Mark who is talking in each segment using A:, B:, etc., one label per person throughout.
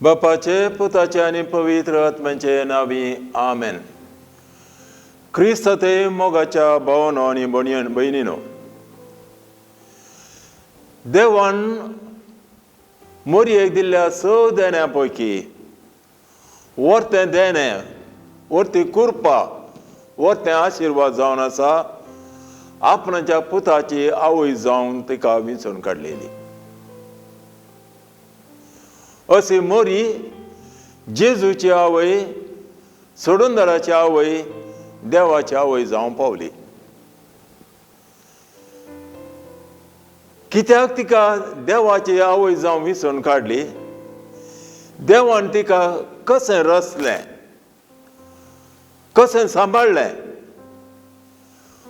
A: बापाचे, पुताचे आनी पवित्र आत्म्याचे नांवी, आमेन. क्रिस्ताते मोगाच्या भावानो आनी भयणीनो, देवान मोरयेक दिल्ल्या स देण्या पैकी वर्तें देणें, वर्ती कृपा, वर्तें आशिर्वाद जावन आसा आपणाच्या पुताची आवय जावन तिका विंचून काडलेली. अशी मोरी जेजूची आवय, सोडूनदाराची आवय, देवाची आवय जावंक पावली. कित्याक तिका देवाची आवय जावं विंचून काडली? देवान तिका कशें रचलें, कशें सांबाळ्ळें,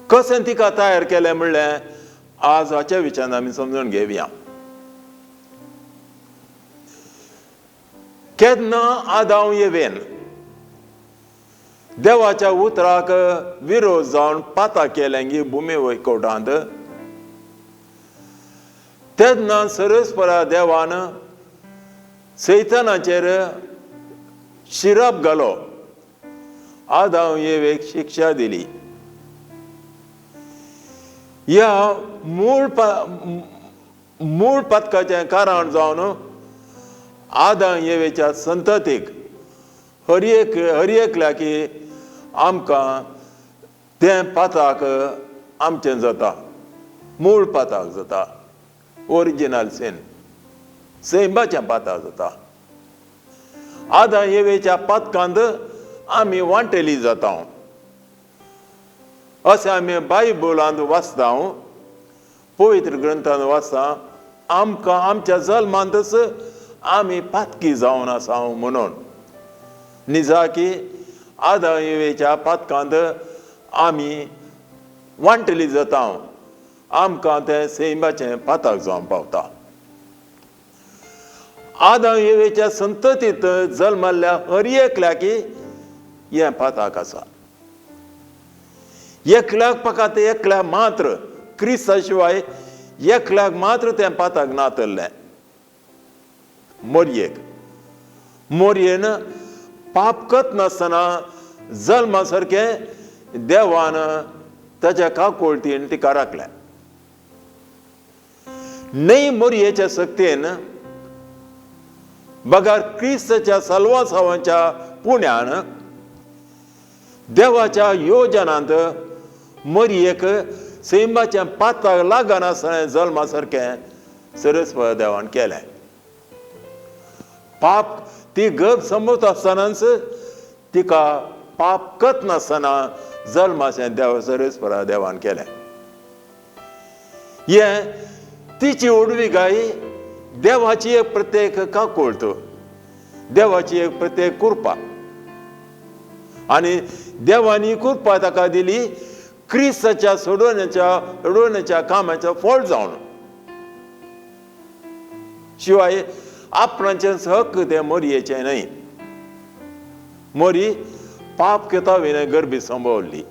A: कशें तिका तयार केलें म्हणलें आज हाच्या विचारान आमी समजून घेवया. केन्ना आदांव येवेन देवाच्या उतराक विरोध जावन पाता केलें गी भुमी वैकोटांत, तेन्ना सरस्परा देवान सैतानाचेर शिराप घालो, आदांव येवेक शिक्षा दिली. ह्या मूळ पातकाचें कारण जावन आदांव येवेच्या संततीक हर एकल्याक आमकां तें पाताक आमचें जाता, मूळ पाताक जाता, ओरिजिनल सीन, सैमाचें पाताक जाता. आदां येवेच्या पातकांत आमी वांटेली जाता अशें आमी बायबलांत वाचता, पवित्र ग्रंथांत वाचता. आमकां आमच्या जल्मांतच आमी पातकी जावन आसा म्हणून निजाकी आदां येवेच्या पातकांत आमी वांटली जाता, आमकां तें सैमाचें पाताक जावन पावता. आदां येवेच्या संततींत जल्मल्ल्या हर एकल्याक हें पाताक आसा. एकल्याक फकत एकल्या मात्र, क्रिस्ता शिवाय एकल्याक मात्र तें पाताक नातल्लें, मोरयेक. मोरयेन पाप करत नासतना जल्मा सारकें देवान ताच्या काकुळतीन तिका राखलें. न्हय मोरयेच्या सक्तेन बगर क्रिस्ताच्या सल्वासावाच्या पुण्यान देवाच्या योजनांत मोरयेक सैमाच्या पाताक लागनासतना जल्मा सारकें सरस्पत देवान केलें. पाप ती गर्भ संभवत आसतनाच तिका पाप करत नासतना जल्माचें देव सरस्परा देवान केलें. हें तिची उडवी गाय देवाची एक प्रत्येक काकुळट, देवाची एक प्रत्येक कृपा. आनी देवानी कृपा ताका दिली क्रिस्ताच्या सोडवण्याच्या कामाचो फळ जावन. शिवाय आपणाचें हक्क तें मोरयेचें न्हय. मोरी पाप करता विणे गर्भी संभवली.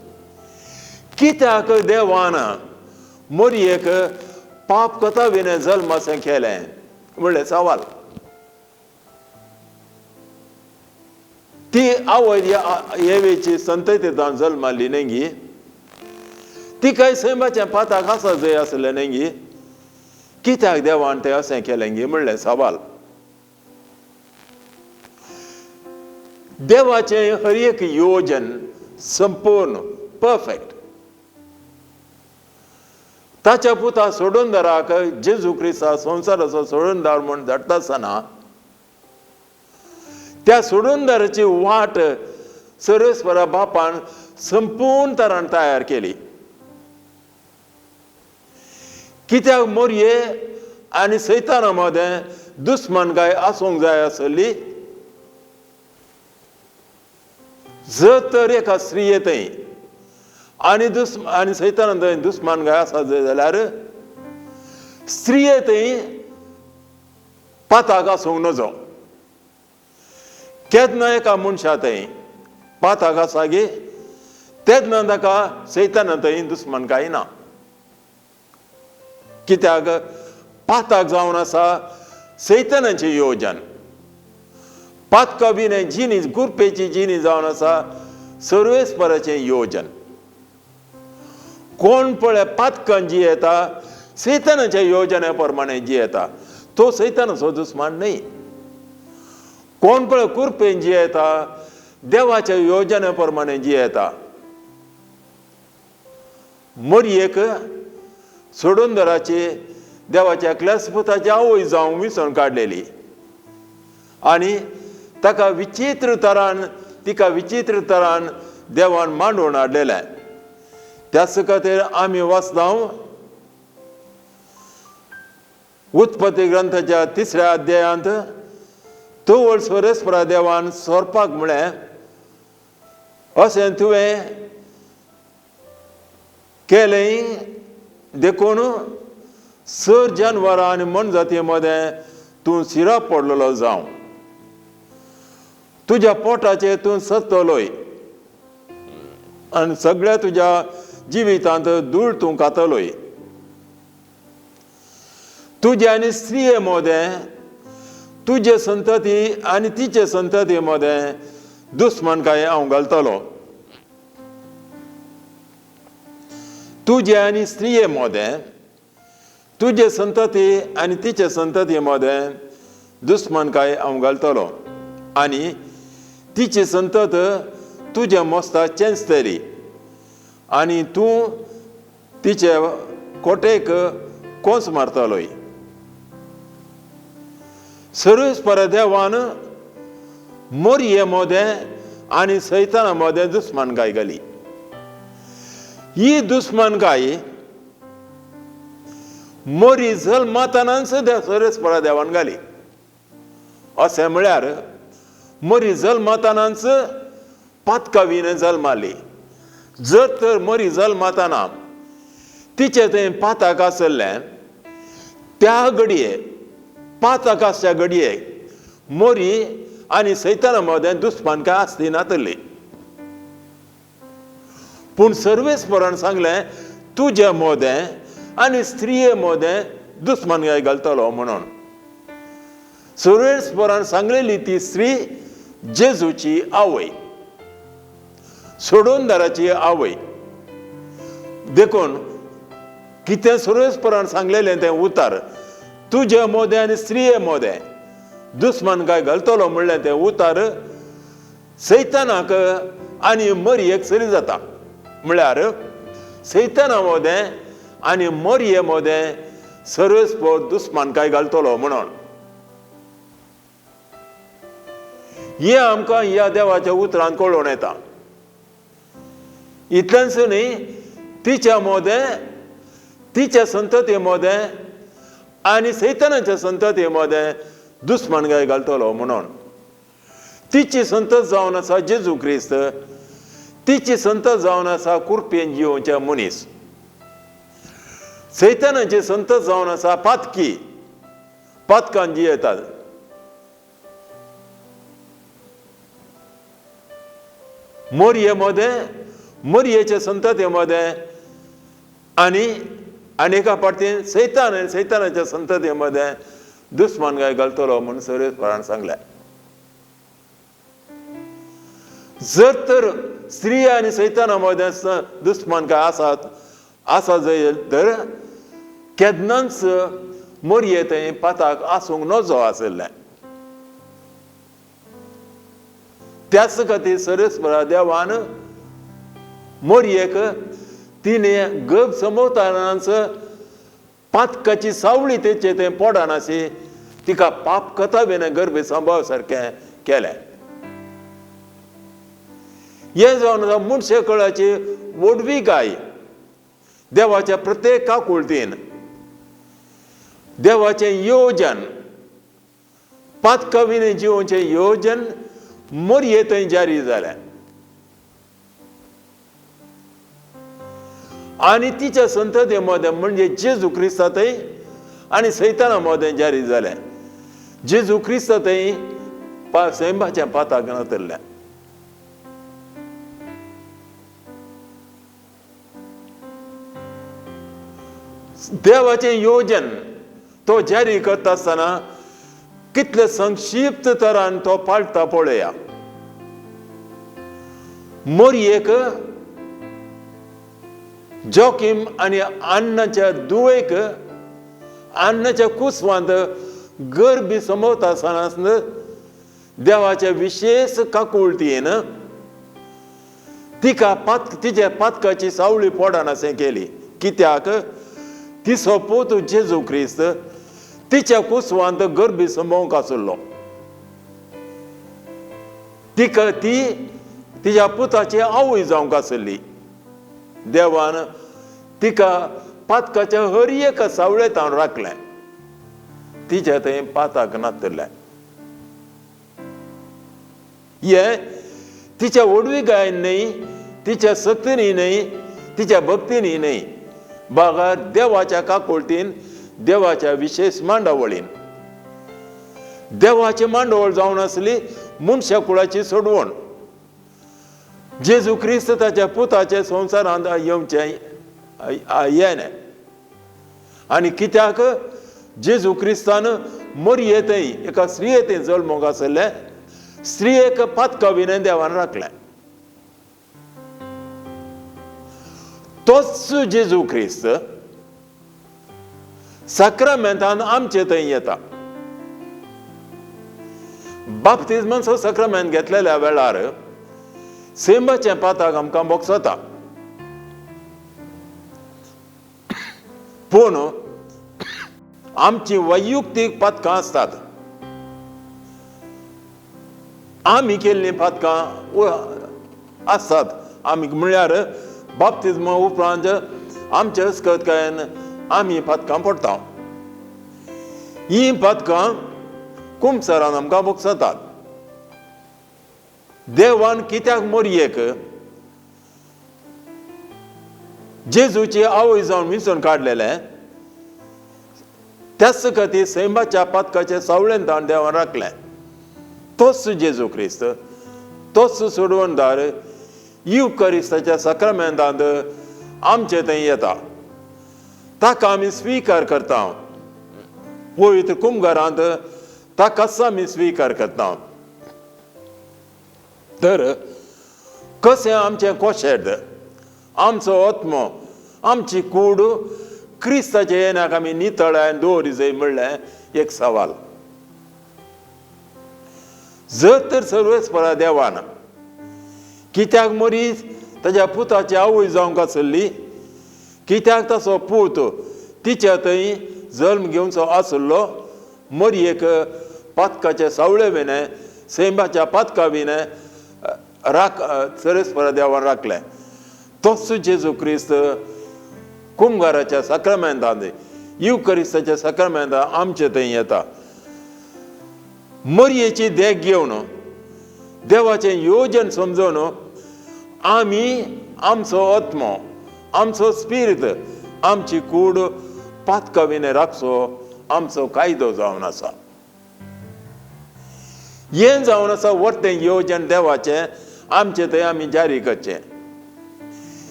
A: कित्याक देवान मोरयेक पाप करता विणे जल्माचें केलें म्हणलें सवाल. ती आवय येवेची संततींत जल्माली न्हय गी, तिकाय सैमाचें पाताक आसा जंय आसलें न्हय गी, कित्याक देवान तें अशें केलें गी म्हणलें सवाल. देवाचें हर एक योजन संपूर्ण परफेक्ट. ताच्या पुता सोडूनदाराक जेजू क्रिस्ता संवसाराचो सोडूनदार म्हूण धाडटा आसतना त्या सोडूनदाराची वाट सरस्परा बापान संपूर्ण तरान तयार केली. कित्याक मोरये आनी सैताना मदें दुस्मानकाय आसूंक जाय आसली? जर तर एका स्त्रिये थंय आनी आनी सैताना थंय दुस्मानकाय आसा जाल्यार स्त्रिये थंय पाताक आसूंक नजो. केन्ना एका मनशा थंय पाताक आसा गे तेन्ना ताका सैताना थंय दुस्मानकाय ना. कित्याक पाताक जावन आसा सैतानाचें योजन. पातका विणें जिणी, कुरपेची जिणी जावन आसा सर्वेस्पराचें योजन. कोण पळय पातकान जियेता, सैतानाच्या योजने प्रमाणे जियेता, तो सैतानाचो दुस्मान न्हय. कोण पळय कुरपेन जियेता, देवाच्या योजने प्रमाणे जियेता. मरयेक सोडूनदराची देवाच्या एकल्याच पुताची आवय जावंक विसोवन काडलेली आनी ताका विचित्र तरान, तिका विचित्र तरान देवान मांडून हाडलेलें. त्याच खातीर आमी वाचता उत्पत्ती ग्रंथाच्या 3ऱ्या अध्यायांत, तवळ सर्वेस्परा देवान सोरपाक म्हळें, अशें तुवें केलें देखून सर जानवरां आनी मनजाती मदें तूं शिरा पडलेलो जावं, तुज्या पोटाचेर तूं सत्तलोय आनी सगळ्या तुज्या जिवितांत धूळ तूं खातलोय. तुजे आनी स्त्रिये मदें, तुजे संतती आनी तिचे संतती मदें दुस्मानकाय हांव घालतलो. तुजे आनी स्त्रिये मदें, तुजे संतती आनी तिचे संतती मदें दुस्मानकाय हांव घालतलो आनी तिची संतत तुज्या मोस्ता चेंचतली आनी तूं तिचे कोटेक कोंस मारतलोय. सर्वेस्पर देवान मोरये मदें आनी सैताना मदें दुस्मानकाय घाली. ही दुस्मानकाय मोरी जल्मतानाच सर्वेस्पर देवान घाली. अशें म्हळ्यार मोरी जल्मतानाच पातकावीन जल्माली. जर तर मोरी जल्मताना तिचें थंय पाताक आसलें, त्या घडये पाताक आसच्या घडये मोरी आनी सैताना मदें दुस्मानकाय आसली नातली. पूण सर्वेस्परान सांगलें, तुजे मदें आनी स्त्रिये मदें दुस्मानकाय घालतलो म्हणून. सर्वेस्परान सांगलेली ती स्त्री जेजूची आवय, सोडोनदाराची आवय. देखून कितें सर्वेस्परान सांगलेलें तें उतार, तुजे मदें आनी स्त्रिये मदें दुस्मानकाय घालतलो म्हणलें तें उतार सैतानाक आनी मरयेक सरी जाता. म्हळ्यार सैताना मदें आनी मरये मदें सर्वेस्पर दुस्मानकाय घालतलो म्हणून. हें आमकां ह्या देवाच्या उतरान कळोवन येता. इतलेंच न्ही, तिच्या मदें, तिच्या संतती मदें आनी सैतानाच्या संतती मदें दुस्मानकाय घालतलो म्हणून. तिची संतत जावन आसा जेजू क्रिस्त, तिची संतत जावन आसा कुरपेन जिवोवच्या मनीस. सैतानाची संतत जावन आसा पातकी, पातकान जियेतात. मोरये मदें, मोरयेच्या संतते मदें आनी आनी एका पार्टीन सैतान आनी सैतानाच्या संतते मदें दुस्मानकाय घालतलो म्हूण सर्वेस्परान सांगलें. जर तर स्त्री आनी सैताना मदें दुस्मानकाय आसात आसा जाय तर केन्नाच मोरये थंय पाताक आसूंक नजो आशिल्लें. त्याच खातीर सर्वेस्परा देवान मोरयेक तिणें गर्भ समवतानाच पातकाची सावळी तेचे थंय पडनाशी तिका पाप कथा बीन गर्भ सांबाळ सारकें केलें. हें जावन आसा मनशे कळाची व्हडवीकाय देवाच्या प्रत्येक काकुळतीन, देवाचें योजन, पातकाविणें जिवोवचें योजन मोरये थंय जारी जालें आनी तिच्या संतते मदें म्हणजे जेजू क्रिस्ता थंय आनी सैताना मदें जारी जालें. जेजू क्रिस्ता थंय सैमाचें पाताक नातल्लें. देवाचें योजन तो जारी करता आसतना कितले संक्षिप्त तरान तो पाळटा पळया. मोरयेक जोकीम आनी अन्नाच्या दुवेक अन्नाच्या कुसवांत गर्भी समवता आसतना देवाच्या विशेष काकुळतीन तिका तिच्या पातकाची सावळी पडनाशें केली. कित्याक तिचो पूत जेजू क्रिस्त तिच्या कुसवांत गर्भी संभोवंक आशिल्लो. तिका ती तिच्या पुताची आवय जावंक आशिल्ली. देवान तिका पातकाच्या हर एका सावळेंत राखलें, तिच्या थंय पाताक नातलें. हे तिच्या व्हडविकायेन न्हय, तिच्या सक्तीनी न्हय, तिच्या भक्तीनी न्हय, बगर देवाच्या काकुळतीन, देवाच्या विशेष मांडावळीन. देवाची मांडावळ जावन आसली मनशा कुळाची सोडवण. जेजू क्रिस्त ताच्या पुताचे संवसारांत येवचें येलें. आनी कित्याक जेजू क्रिस्तान मोरये थंय एका स्त्रिये थंय जल्मूंक आशिल्लें, स्त्रियेक पातका विणें देवान राखलें. तोच जेजू क्रिस्त साक्रामेंतान आमचे थंय येता. बाप्तिज्माचो साक्रामेंत घेतलेल्या वेळार सैमाचें पाताक आमकां भोगसता, पूण आमची वैयक्तीक पातकां आसतात. आमी केल्लीं पातकां आसतात. आमी म्हळ्यार बाप्तिज्मा उपरांत आमच्या अस्कतकायेन आमी पातकां पडटा. हीं पातकां कुमसरान आमकां भोगसतात. देवान कित्याक मोरयेक जेजूची आवय जावन विंचून काडलेलें, त्याच खातीर सैमाच्या पातकाचे सावळेन ताण देवान राखलें. तोच जेजू क्रिस्त, तोच सोडवणदार युकरिस्ताच्या साक्रामेंतांत आमचे थंय येता. ताका आमी स्विकार करता. पवित्र कुमगारांत ताकाच आमी स्विकार करता. तर कशें आमचें कोशेर्द, आमचो आत्मो, आमची कूड क्रिस्ताच्या येण्याक आमी नितळायन दवरी जाय म्हणलें एक सवाल. जर तर सर्वेस्परा देवान कित्याक मरीज ताज्या पुताची आवय जावंक आसली, कित्याक ताचो पूत तिच्या थंय जल्म घेवचो आसलो, मरयेक पातकाचे सावळे विणें, सैमाच्या पातका विणें राख सर्वेस्परा देवान राखलें. तोच जेजू क्रिस्त कुमगाराच्या साक्रामेंतांत, युकरिस्ताच्या साक्रामेंतांत आमचे थंय येता. मरयेची देख घेवन, देवाचें योजन समजून आमी आमचो आत्मो, आमचो स्पिरीत, आमची कूड पातका विणें राखचो आमचो कायदो जावन आसा. हें जावन आसा वर्तें योजन देवाचें आमचें थंय आमी जारी करचें.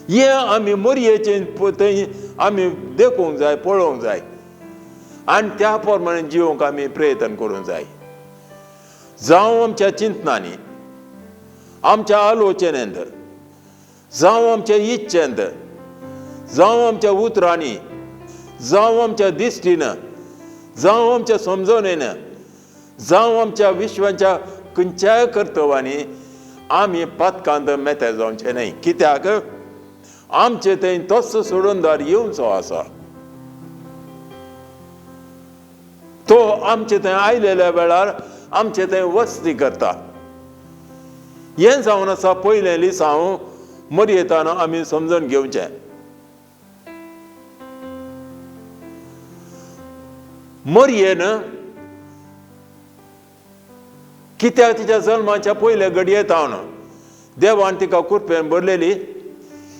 A: हें आमी मोरयेचें थंय आमी देखूंक जाय, पळोवंक जाय आनी त्या प्रमाणे जिवंक आमी प्रयत्न करूंक जाय. जावं आमच्या चिंतनांनी, आमच्या आलोचनेंत, जावं आमच्या इच्छेंत, जावं आमच्या उतरांनी, जावं आमच्या दिश्टीन, जावं आमच्या समजणेन, जावं आमच्या विश्वाच्या खंयच्याय कर्तव्यांनी आमी पातकांत मेते जावचें न्हय. कित्याक आमचे थंय तोच सोडूनदार येवचो आसा. तो आमचे थंय आयलेल्या वेळार आमचे थंय वस्ती करता. हें जावन आसा पयलें लिसांव मरयेताना आमी समजून घेवचें. मरयेन कित्याक तिच्या जल्माच्या पयले घडयेत हांव देवान तिका कुरपेन भरलेली.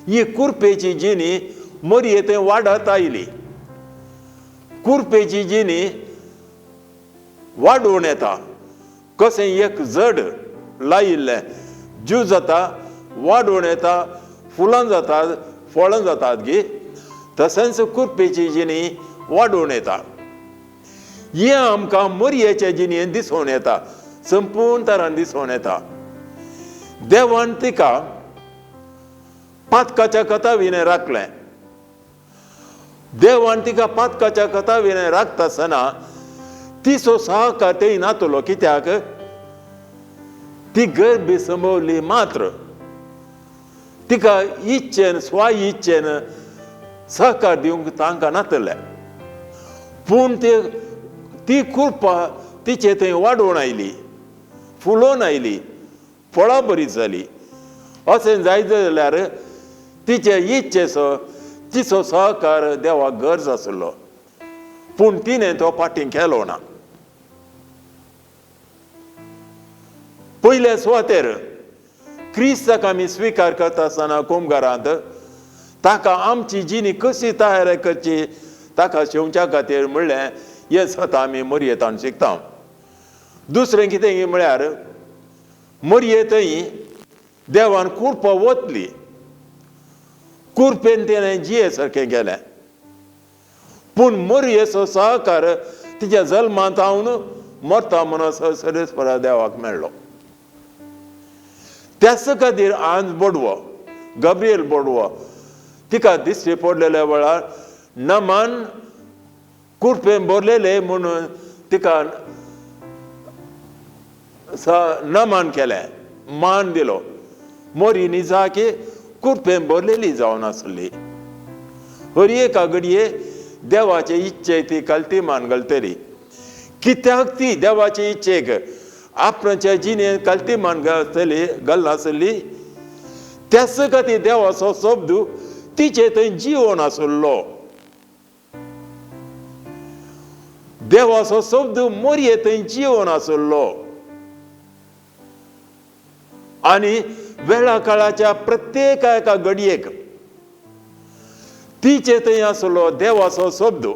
A: ही कुरपेची जिणी मरये थंय वाडत आयली. कुरपेची जिणी वाडून येता. कशें एक जड लायिल्लें जीव जाता, वाडून येता, फुलां जातात, फळां जातात गी, तशेंच कुरपेची जिणी वाडून येता. हें आमकां मोरयेच्या जिणेंत दिसून येता, संपूर्ण तरान दिसून येता. देवान तिका पातकाच्या कथाविणें राखलें. देवान तिका पातकाच्या कथाविणें राखता आसतना तिचो सहकार थंय नातलो. कित्याक? ती गर्भी संभवली मात्र तिका इच्छेन, स्वा इच्छेन सहकार दिवंक तांकां नातलें. पूण ती कृपा तिचे थंय वाडोवन आयली, फुलोवन आयली, फळां बरी जाली. अशें जायत जाल्यार तिचे इच्छेचो, तिचो सहकार देवाक गरज आसलो, पूण तिणें तो फाटीं केलो ना. पयले सुवातेर क्रिस्ताक आमी स्विकार करता आसतना कुमगारांत ताका आमची जिणी कशी तयार करची ताका शेवच्या खातीर म्हणलें हें स्वता आमी मोरयेतान शिकता. दुसरें कितें म्हळ्यार मोरयेतय देवान कुरपा वतली, कुरपेन तेणें जिये सारकें केलें. पूण मोरयेचो सहकार तिच्या जल्मांत हांव मरता म्हणून सरेस्परा देवाक मेळ्ळो. त्याच खातीर आज बोडवो, गब्रियल बोडवो तिका दिश्टी पडलेल्या वेळार नमान कुरपेन भरलेले म्हणून तिका नमान केलें, मान दिलो. मोरी निजाकी कुरपेन भरलेली जावन आसली. हर एका घडये देवाचे इच्छेक ती कलती मान घालतली. कित्याक ती देवाचे इच्छेक आपणाच्या जिणेंत कलती मान घालतली घालनासली. त्याच खातीर देवाचो शब्द तिचे थंय जिवन आसलो. देवाचो शब्द मोरये थंय जिवन आसलो. आनी वेळा काळाच्या प्रत्येक एका घडयेक तिचे थंय आसलो देवाचो शब्द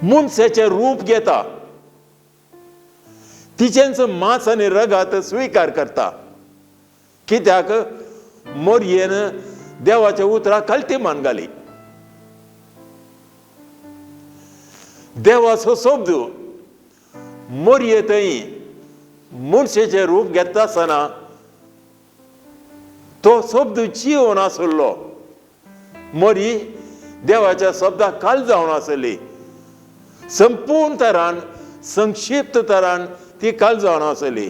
A: मनशाचें रूप घेता, तिचेंच मांस आनी रगात स्विकार करता. कित्याक? मोरयेन देवाच्या उतराक कलती मान घाली. देवाचो शब्द मोरये थंय मनशाचें रूप घेता आसतना तो शब्द जिवन आसलो. मोरी देवाच्या शब्दाक काल जावन आसली. संपूर्ण तरान, संक्षिप्त तरान ती काल जावन आसली.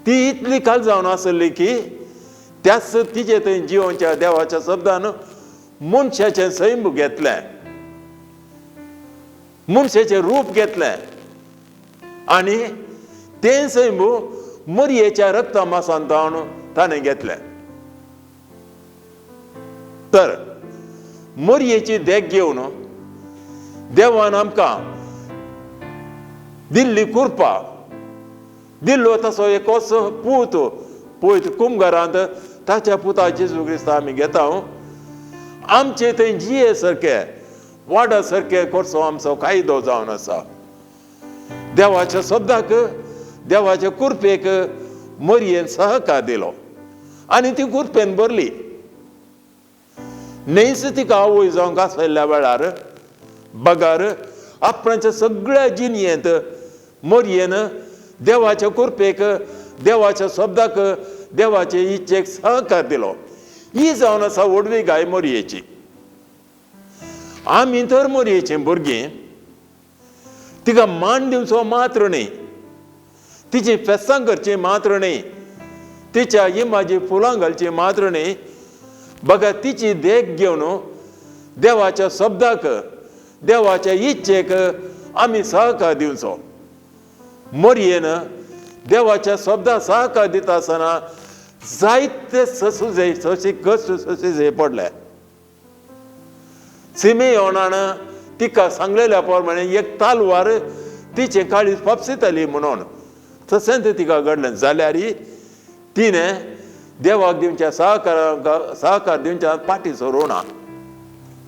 A: ती इतली काल जावन आसली की त्याच तिचे थंय जिवनच्या देवाच्या शब्दान मनशाचें सैम घेतलें, मनशाचें रूप घेतलें आनी तें सैम मोरयेच्या रक्ता मासान ताणें घेतलें. तर मोरयेची देख घेवन देवान आमकां दिल्ली कुरपा दिल्लो तसो एकच पूत पयत कुमगारांत ताच्या पुता जेजू क्रिस्ता आमी घेता. आमचे थंय जिये सारके वाडा सारके करचो आमचो कायदो जावन आसा. देवाच्या शब्दाक, देवाच्या कुरपेक मोरयेन सहकार दिलो आनी ती कुरपेन भरली. न्हयच तिका आवय जावंक आसलेल्या वेळार बगर आपणाच्या सगळ्या जिणयेंत मोरयेन देवाच्या कुरपेक, देवाच्या शब्दाक, देवाचे इच्छेक सहकार दिलो. ही जावन आसा व्हडवी गाय मोरयेची. आमी तर मोरयेची भुरगीं तिका मान दिवचो मात्र न्हय, तिची फेस्तां करची मात्र न्हय, तिच्या इमाजी फुलां घालची मात्र न्हय, बघा तिची देख घेवन देवाच्या शब्दाक, देवाच्या इच्छेक आमी सहकार दिवचो. मोरयेन देवाच्या शब्दाक सहकार दिता आसतना जायते ससुजे सशी कश्ट ससुजे पडले. सिमेयोनान तिका सांगलेल्या प्रमाणे एक तालवार तिचे काळीज फापसिताली म्हणून तशेंच तिका घडलें. जाल्यार तिणें देवाक दिवच्या सहकार दिवच्या फाटीं सरूं ना.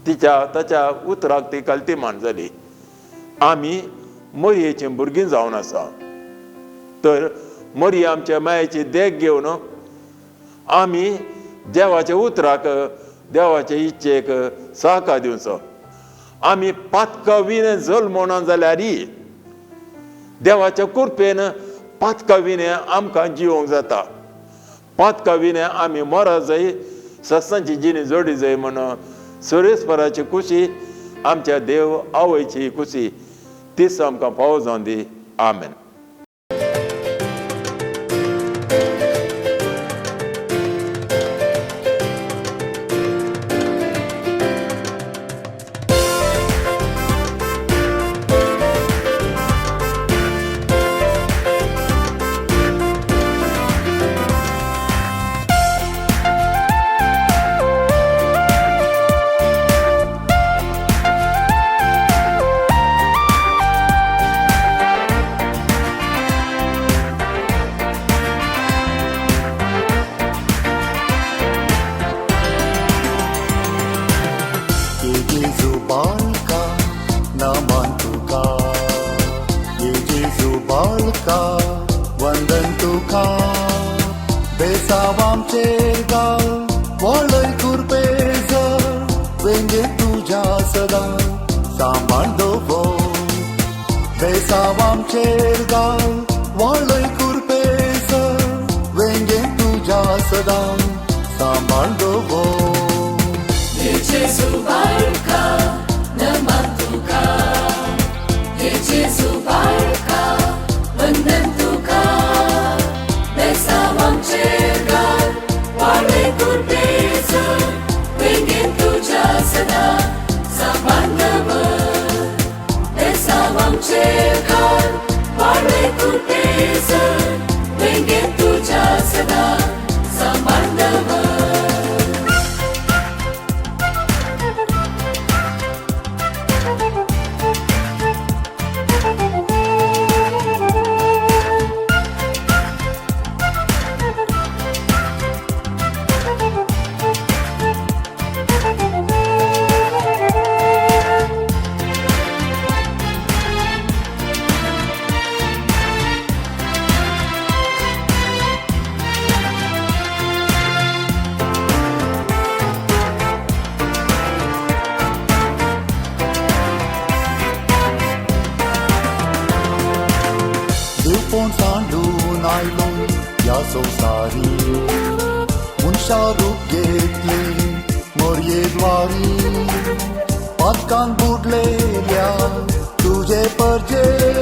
A: तिच्या ताच्या उतराक ती कलती मान जाली. आमी मोरयेची भुरगीं जावन आसा. तर मोरये आमच्या मायेची देख घेवन आमी देवाच्या उतराक, देवाचे इच्छेक सहकार दिवचो. आमी पातका विणें जल्मना जाल्यार देवाच्या कृपेन पातका विणें आमकां जिवंक जाता. पातका विणें आमी मरा जाय, सत्सांची जिणी जोडी जाय म्हण सुरेस्पराची खुशी, आमच्या देव आवयची खुशी तीच आमकां फावो जावन दी. आमेन.
B: तुझे परजे